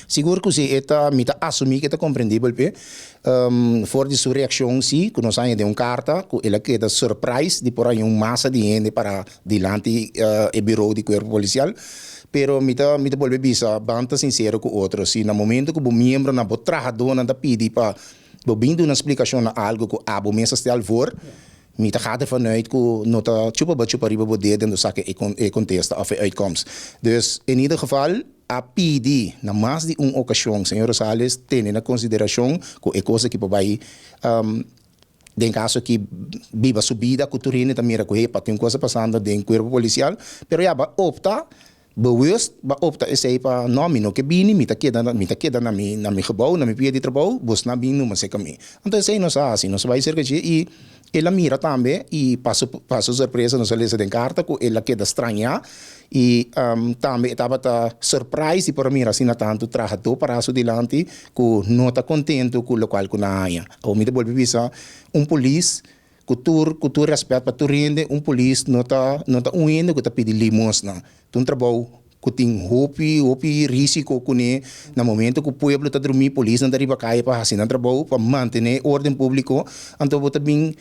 Sigur ku si, e mi ta asumí ku ta komprendibel p'e. For di su reakshon si, ku nos a haña den un karta, ku el a keda surprise di por haña un masa di hende para dilanti e bureau di kuerpo polisial. Pero mi ta bolbe bisa, ban ta sinsero ku otro. Si na momento ku bo miembronan, bo trahadónan ta pidi pa bo bin duna splikashon na algu ku abo mes a stel voor, mi ta gaat ervan uit ku no ta chupa bo chupa riba bo dede en saka e kontesta òf e uitkomst. Dus in ieder geval a pidi na mas di un okashon, señor Rosales, tene na konsiderashon ku e kos aki por bai den kaso ku biba su bida ku tur hende ta mira ku epa, tin un kos pasando den kuerpo polisial, pero ya b'a opta bewust, b'a opta esei pa no, mi no ke bini, mi ta keda na mi gebouw, na mi pia di trabou, bosnan bin numa serka mi. Anto esei nos a hasi, nos a bai serka dje i el a mira tambe i pa su sorpresa, nos a lesa den karta ku el a keda strañá i tambe e tabata surprise por mira asina tantu trahadó pará su dilanti ku no ta kontentu ku lokual ku nan a haña. Awor mi ta bolbe bisa, un polis, ku tur rèspèt pa tur hende, un polis no ta un hende ku ta pidi limosna. Ta un trabou ku tin hopi hopi rísiko kuné. Na momento ku pueblo ta drumí, polisnan ta riba kaya pa hasi nan trabou pa mantené órden públiko. Anto bo ta bin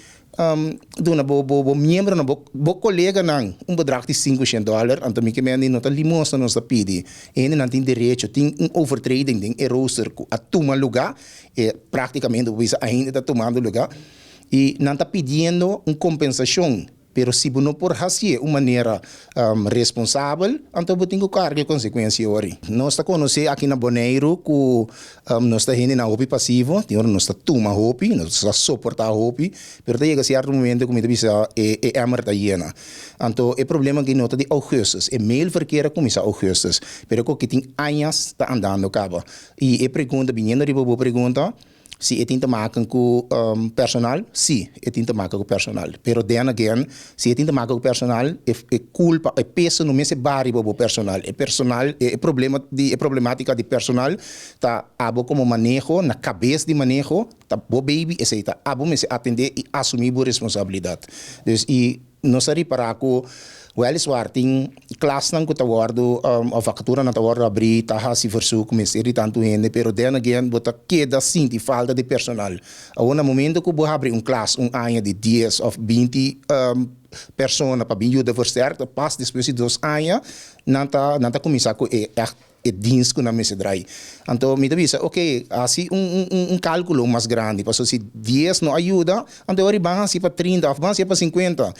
duna bo miembronan, bo koleganan un bedrag di $500. Anto mi ke mende, no ta limosna nos ta pidi. Hendenan tin derecho. Tin un overtreding den e rooster ku a tuma lugá e práktikamente bo bisa ainda ta tumando lugá i nan ta pidiendo un kompensashon. Pero si bo no por hasié un manera responsabel, anto bo tin ku karga e konsekuensia ori. Nos ta konosé aki na Boneiru ku nos ta hendenan hopi pasivo, tin ora nos ta tuma hopi, nos ta soportá hopi, pero ta yega sierto momento ku mi ta bisa e emmer ta yena. Anto e problema aki no ta di ougùstùs, e mailverkeer a kuminsá ougùstùs, pero ku tin añas ta andando kaba. I e pregunta, biniendo riba bo pregunta, si e tin te maken ku personal, si, e tin te maken ku personal. Pero then again, si e tin te maken ku personal, e kulpa, e peso no mester bai riba bo personal. E personal, e problema di e problemátika di personal ta abo komo maneho, na kabes di maneho, ta bo baby esei ta abo mester atendé i asumí bo responsabilidat. Dus i nos a ripará ku weliswaar tin klasnan ku ta wòrdu òf vakaturanan ta wòrdu abrí, ta hasi verzoek mester di tantu hende, pero then again bo ta keda sinti falta di personal. Awor na momento ku bo habri un klas un aña di 10 òf 20 persona pa bin yuda versterk, pas despues di 2 aña nan ta kuminsá ku e echt e dienst ku nan mester draai. Anto mi ta bisa, oké, hasi un kálkulo mas grandi, pasobra si 10 no a yuda, anto ora ban hasi pa 30 òf ban hasi pa 50.